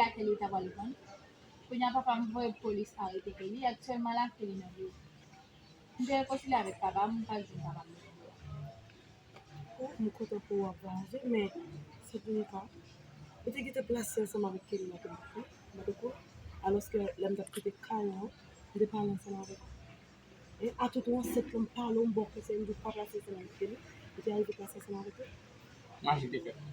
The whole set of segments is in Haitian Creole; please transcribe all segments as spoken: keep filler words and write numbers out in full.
lakay li ta pral vann. Kounye a papa m voye polis arete Kelly, aktyèlman la Kelly nan biwo. M te rekonsile avèk papa m, m pa jwenn papa m. Mwen kontan pou w ap vwayaje, men se pou yon ka. Ou te gentan plase ansanm avèk Kelly nan telefòn, mwen te kou. Alòske lè m t ap kite kay lan, m te pale ansanm avèk ou. E a tout ou ansent lan, m pale w, m ba w konsèy, m di w pa plase ansanm avèk Kelly. Ou te arive plase ansanm avèk li. Majik te fèt.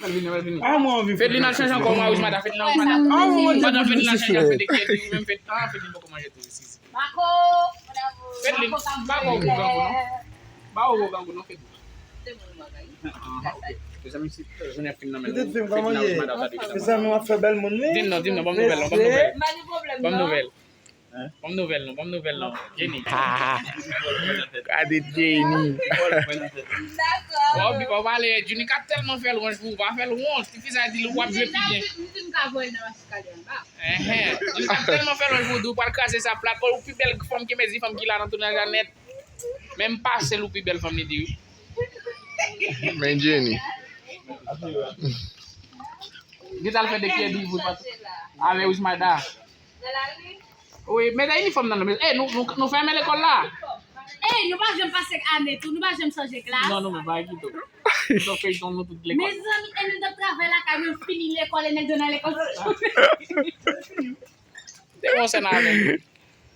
Mwen vini, mwen vini. Ah, mwen anvi. Fedlin al chanje ankò mawouj madan, Fedlin al chanje. Ah, mwen anvi. Pandan Fedlin al chanje, Fedlin, Fedlin, ou menm Fedlin, ah, Fedlin poko manje tou, si, si. Bako, mon amour. Fedlin, bako gwo grangou, non. Bako gwo grangou, non, Fedlin. Ah, ok. Mezanmi, si jounen fin nan men nou, Fedlin al chanje madan, Fedlin. Mezanmi, w ap fè bèl moun, wi. Di m non, di m non, ban m nouvèl, non, ban m nouvèl. Ban m nouvèl. Ban m nouvèl non, ban m nouvèl non. Jenny. Gade Jenny. Wè w pale, Junica tèlman fè lwanj pou ou, pa fè l wont. Tifi sa di l w ap jwe pi byen. Enhen. Junica tèlman fè lwanj pou ou, di w pral kraze sa plat. Ou pi bèl fanm ki mezi fanm ki la nan tounaj la nèt. Menm pase l ou pi bèl fanm li di wi. Men Jenny. Li t al fè de kredi pou avè Wismada. Wi, mete inifòm nan nou. E, nou, nou, nou fèmen lekòl la. Ey, nou pa janm pase ane tou, nou pa janm chanje klas. Non, nou menm pa kite w. Feyton nou tout lekòl. Mezanmi, e nou t ap travay lakay nou, fini lekòl, e nèg yo nan lekòl. Te yon sèn avè l.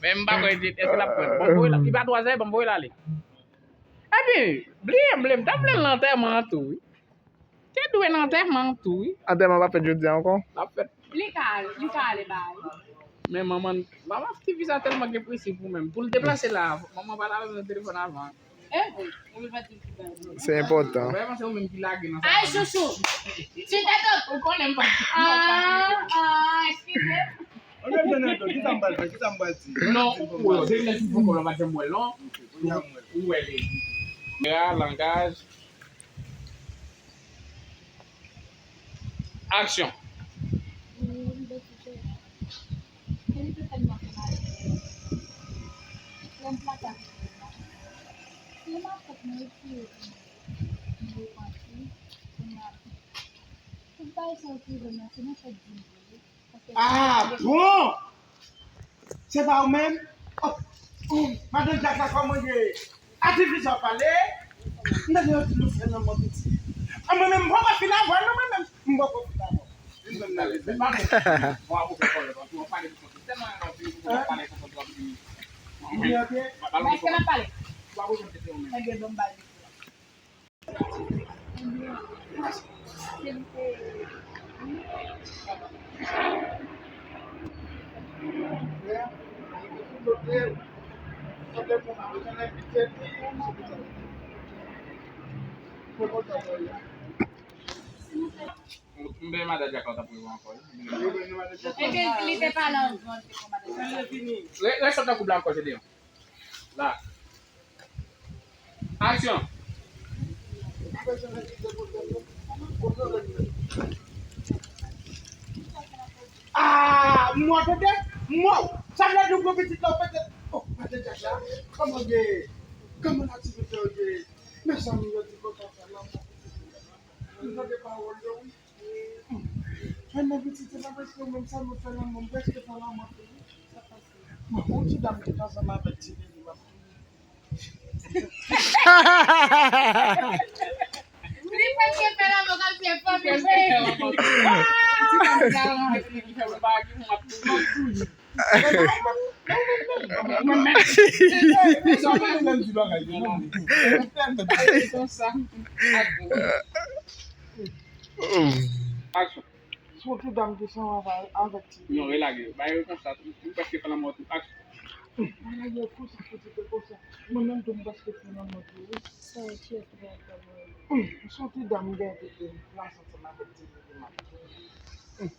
Men m pa kwè, èske l ap pran? Bon, voye la. Li pa twazè, bon, voye l ale. Epi, bliye m, bliye m, t ap vle l nan antèman an tou, wi. Te dwe nan antèman an tou, wi. Antèman pa fèt jodi a ankò? L ap fèt. Li ka, li ka ale bay. Men manman, manman ti fi sa tèlman gen prensip ou menm. Pou l deplase la, manman pale avè m nan telefòn avan. Se enpòtan. Ou pa panse ou menm ki lage nan sa? Ay, chouchou. Ti tèt. Ou konnen m pa. Ah, ah, eskize. Ou menm Jonathan, ki sa m pral fè? Ki sa m pral di? Non, ou wè, se lè ti fon kòb la pa janm wè l non. Ou wè li. Kamera, langaj. Aksyon. Ah, bon! Se pa ou menm? Oh, oh, madan Jack la kòman ye? Ativizyon pale. M tande yo di nou fè lanmò piti. Ah, mwen menm, m poko fin avè l non, mwen menm. M poko fin avè l. Vin menm nan leve. Bon, apre fè kòlè, bon, pou w pale pou kont ou. Tèlman yon anpil, pou w pale pou kont ou, ap vini. Wi, ok. Ba, ba, ba, èske n ap pale? Ou pa bezwen tete ou menm. Ebyen, bon, m ba li. M benyen madan Djaka w t ap revan ankò wi. Ebyen, li te pale anvan, li te pran madan Djaka. Re-, resòt nan koub la ankò, Jedeon. La. Aksyon! Ah, mò tande? Mò! Sa vle di w gwo pitit la, w pete. Oh, madan Djaka, kòman w ye? Kòman aktivite w ye? Mezanmi, yo di konsa fè lanmò. M tande pawòl yo, wi. Mwen menm pitit se pa prèske ou menm sa nou fè lanmò, m prèske fè lanmò tou wi. Bon, yon ti dam ki t ansanm avèk ti Lili m ap touye. Li prèske fè lanmò kòmsi e fanmi vre. Ti dam sa avèk Lili fè bagay m ap touye. Aksyon. Se yon ti dam ki sanm avè, avèk ti. Non, relage. Bay yo konsa, ou prèske fè lanmò tou. Aksyon. Relage yo konsa, fouti te konsa. Mwen menm tou, m prèske fè lanmò tou, wi. Sa, se trè, trè byen. Se yon ti dam m gen tete m plas ansanm avèk ti Lili m ap touye.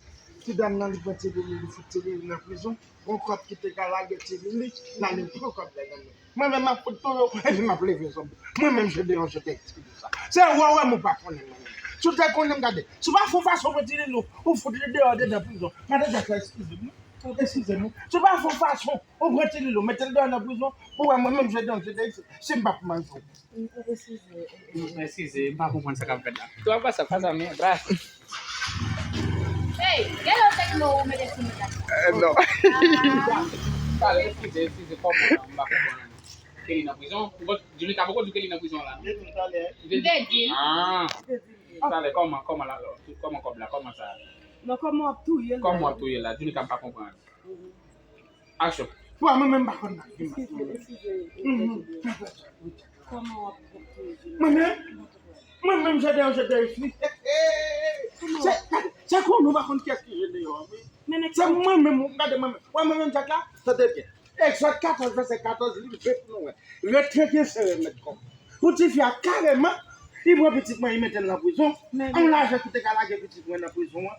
Ti dam nan, li pran ti Lili, li fout ti Lili nan prizon. Gon kòb ki te ka lage ti Lili, l ale pran kòb la nan men. Mwen menm m ap fout touye w, epi m ap leve zòb. Mwen menm, Jedeon, je t'excuse sa. Se wè w wè m ou pa konnen mwen menm. Si w te konnen m, gade, si w pa fè yon fason pran ti Lili, ou fout li deyò dedan prizon. Madan Djaka, eskize m. Eskize m. Si w pa fè yon fason, ou pran ti Lili, ou mete l deyò nan prizon, ou wè mwen menm, Jedeon, je t'excuse. Si m p ap manje w. Eskize, eskize, m pa konprann sa k ap fèt la. Twa pa sa, pa sa, men, bra. Hey, gen lè w tèkno ou mete sou nou la. Eh, non. Pale, eskize, eskize, kòman, m pa konprann. Kelly nan prizon? Ou pa, Junica poko di w Kelly nan prizon la? M te di l talè. M te di l? Ah. Talè, kòman, kòman la, kòman kòb la, kòman sa? Non, kòman w ap touye l la? Kòman w ap touye l la? Junica, m pa konprann. Aksyon. Pwa mwen menm pa konn nan. Mwen menm, mwen menm, je dèyè, je dèyè fini. Se, se kon nou pa konn kiyès ki je dèyè, wi. Se mwen menm, gade mwen menm. Wè mwen menm, Djak la, tande byen. Egzòd katòz, vèsè katòz, li rive pou nou wè. Ret trè byen sere, mèt kòm. Pou tifi a, kareman, li pran pitit mwen, li mete l nan prizon. An lajan ki te ka lage pitit mwen nan prizon an.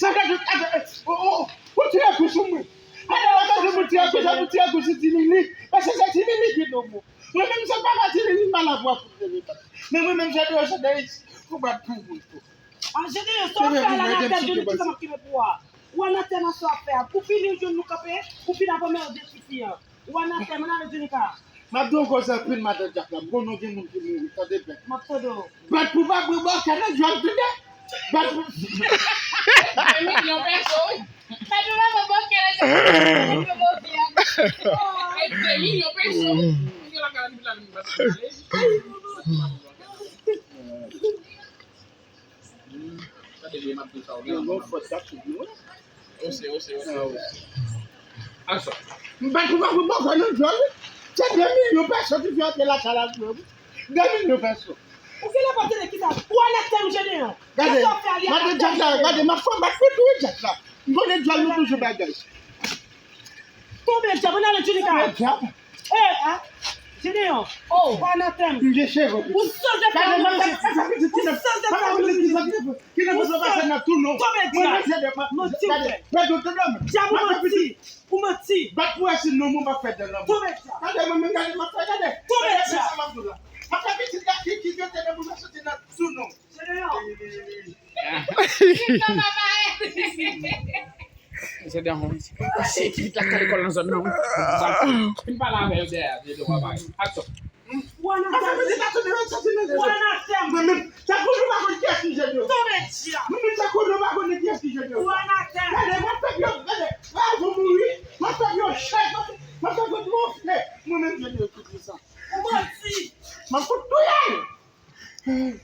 Sa ka di, o, o, o, ou tire kou sou mwen. Alò, ou tire kou, tire kou, tire kou sou Ti Lili. Paske se Ti Lili ki nonm ou. Mwen menm, se pa Ti Lili, m pa la pou ap fout de rebat. Men mwen menm, Jedeon, Jedeon, pou bat pou mwen tou. Ah, Jedeon, sa w ap fè la, Anatem, Johnny, ki sa m ap kenbe pou a? Ou Anatem, sa w ap fè a? Pou fini, ou jwenn nou kanpe, pou fini, apre mè, ou de tifi an. Ou Anatem, ann ale Jenika. M ap di w yon koze anpil, madan Dyak la. M konnen gen moun ki mouri, tande byen. M ap tande w. Bat pou pa bwè bòkè nan djòl, tande. Bat pou... De milyon pèso, wi. Bat pou pa bwè bòkè nan djòl. Ay, de milyon pèso. Mwen gen lakay la depi la vin bat pou ale. Tande byen, m ap di sa, ou gen... Yon bon fòs sa ki di mwen. Ose, ose, ose. Ansa. M pa twouve pou bòkò nan djòl, wi. Se de milyon pèso ki fè antre lakay la pou mwen, wi. De milyon pèso. Ou gen lè pa tande kisa? Ou Anatem, Jedeon. Gade, gade djòl la, gade, m ap fè bat pou tou djòl la. M konnen djòl nou toujou bagay. Tonbe dyab, ann ale Jenika. Tonbe dyab. Eh, ah, Jedeon. Oh, ou Anatem. M gen cheve. Ou sanzafè, ou sanzafè. Ki nan bezwen pase nan tou non. Tonbe dyab. Manti ou fè. Dyab ou manti. Ou manti. Bat pou wè si non mwen pa fè de lanmou. Tonbe dyab. Gade mwen menm, gade m ap fè, gade. Tonbe dyab. Sa m ap di la. M ap fè pitit la ki, ki gen te de moun soti nan tou non. Jedeon. Jedeon, se pitit la k al lekòl nan zòn nan, wi. Vin pale avè yo dèyè, Jedeon, papa. Aksyon. Ou Anatem. Ou Anatem. Mwen menm, sa konnen w pa konn kiyès ki Jedeon. Tonbe dyab. Mwen menm, sa konnen w pa konn kiyès ki Jedeon. Ou Anatem. Gade, m ap fè yo, gade, w ap mouri, m ap fè yo chèk, m ap fè yo gonfle. Mwen menm, Jedeon, tout sa. Ou manti. M ap fout touye l.